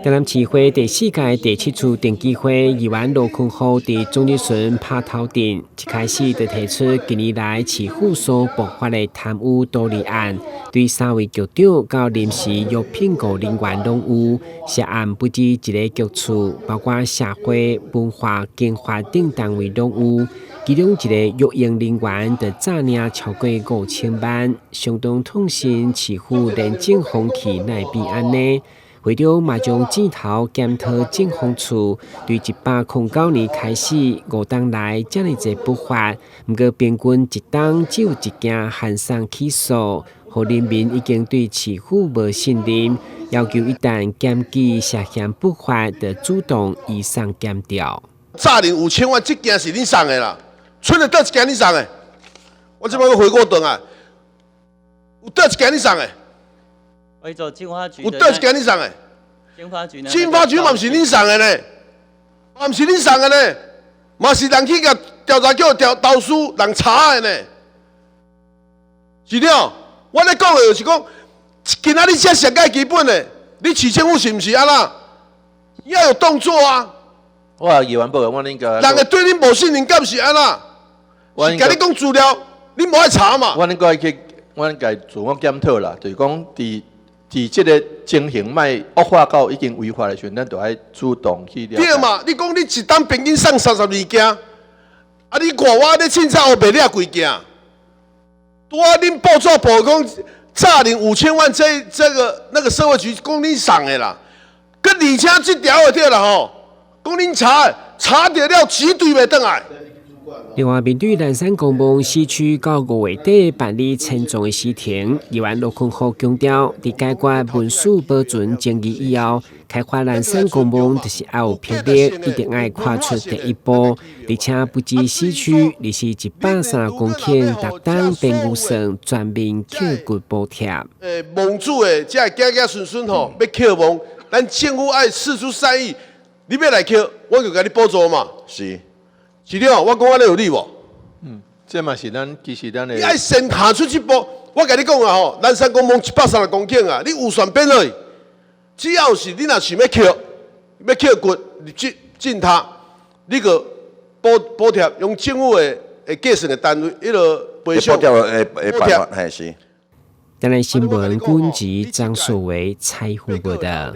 台南市會第四屆第七次定期會，議員羅坤浩佇總質詢拍頭陣，一開始就提出近年來市府所爆發的貪污多例案，對三位局長到臨時約聘僱人員攏有涉案，不止一个局處，包括社會、文化、經發等單位攏有。其中一個約用人員就詐領超過5000萬，相當痛心市府廉政風氣哪會變按呢？會長嘛將箭頭檢討政風處，對109年開始5冬來遮爾濟不法，毋過平均一冬只有一件函送起訴，予人民已經對市府無信任，要求一旦檢舉涉嫌不法，就主動移送檢調。詐領5000萬，這件是恁送的啦，賰了佗一件恁送的？我這擺閣回過轉來，有佗一件恁送的？我做經發局。有佗一件恁送的？經發局呢？經發局嘛毋是恁送的呢，嘛毋是恁送的呢，嘛是人去共調查局調投訴人查的呢。是了，我咧講的就是講，今仔日這上蓋基本的，你市政府是毋是按怎？你要有動作啊！我議員報告，我應該。人會對恁無信任感是按怎？是共你講資料，你無愛查嘛？我應該去，我應該自我檢討啦，就是講佇這个情形莫惡化到已經違法的時陣，咱就愛主動去了解。對嘛？你講你一冬平均送32件，啊！你看我咧凊彩烏白掠幾件？拄仔恁報紙報講詐領五千萬這個那個社會局講恁送的啦，閣而且這條的對啦吼，講恁查查著了，絕對袂轉來。另外，面對南山公墓死區到5月底辦理遷葬的事情，議員羅坤浩強調，佇解決文書保存爭議以後，開發南山公墓就是愛有魄力，一定愛跨出第一步。而且不止死區，而是130公頃，逐冬編預算全面抾骨補貼。墓主的這个子子孫孫吼，欲抾墓，咱政府愛釋出善意，你欲來抾，我就共你補助嘛。是。是了，我講按呢有理無？嗯，這嘛是咱其實咱的。你愛先踏出這步，我共你講啊吼，南山公墓130公頃啊，你預算編落去，只要是你若想欲抾，欲抾骨進進塔，你閣補貼用政府的計算的單位，彼个賠償補貼的辦法，嘿是。台南新聞軍籍張碩維採訪報道。